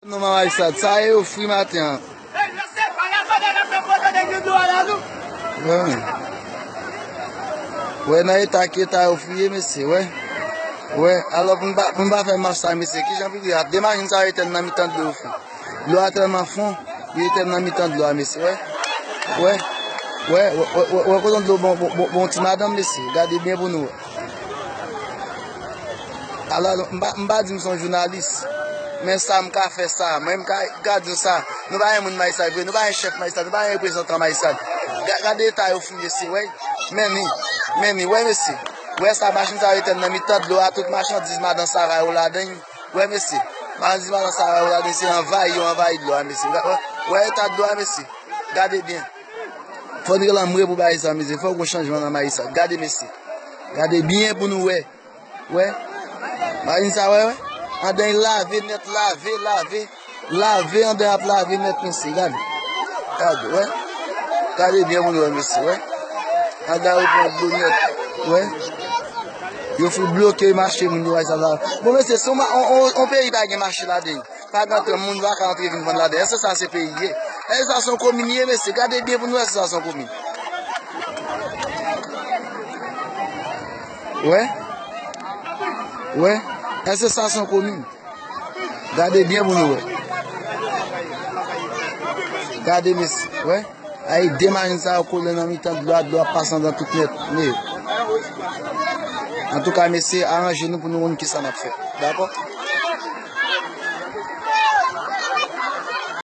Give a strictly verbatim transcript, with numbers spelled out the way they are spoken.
Non, manman Alisad, sa e yo fri maten an. Wè, wè, nan eta ki eta yo fri ye, mesye, wè. Wè, alò pou n pa, pou n pa fè mach sa, mesye, kijan pou di a? De machin sa yo etèn nan mitan dlo yo fri. Dlo a tèlman fon, yo etèn nan mitan dlo a, mesye, wè. Wè, wè, wè, wè, wè, kote dlo bon, bon, bon, bon ti madanm, mesye. Gade byen pou nou wè. Alò, m pa, m pa di m se yon jounalis, men sa m ka fè sa, mwen m ka, ka di w sa. Nou pa gen moun Mayisad vre, nou pa gen chèf Mayisad, nou pa gen reprezantan Mayisad. Ga-, gade eta yo fouye se, wè, men ni, men ni, wè mesye. Wè sa, machin sa yo etèn nan mitan dlo a, tout machandiz madan Sara yo ladan, wè mesye. Machandiz madan Sara yo ladan, se anvayi, yo anvayi dlo a, mesye. Wè, wè, wè eta dlo a, mesye. Gade byen. Fò n rele anmwe pou bagay sa, mesye. Fò gon chanjman nan Mayisad. Gade, mesye. Gade byen pou nou wè. Wè. Machin sa, wè, wè. Andan lave nèt, lave, lave. Lave, andan ap lave nèt, mesye. Gade. Gade, wè. Gade byen pou nou wè, mesye, wè. Andan yo pran dlo nèt. Wè. Yo fout bloke mache moun yo, wè sa la. Bon, mesye, se yon ma-, on, on, on peyi pa gen mache ladan. Pa gen antre moun, pa ka antre vin vann ladan. Èske sa se peyi ye? Èske sa se yon komin ye, mesye? Gade byen pou nou wè, èske sa se yon komin. Wè? Wè? Èske sa se yon komin? Gade byen pou nou wè. Gade, mesye. Wè? Ay, de machin sa yo kole nan mitan dlo a, dlo ap pase andan tout nèt. Men, antouka, mesye, aranje nou pou nou konn kisa n ap fè. Dakò?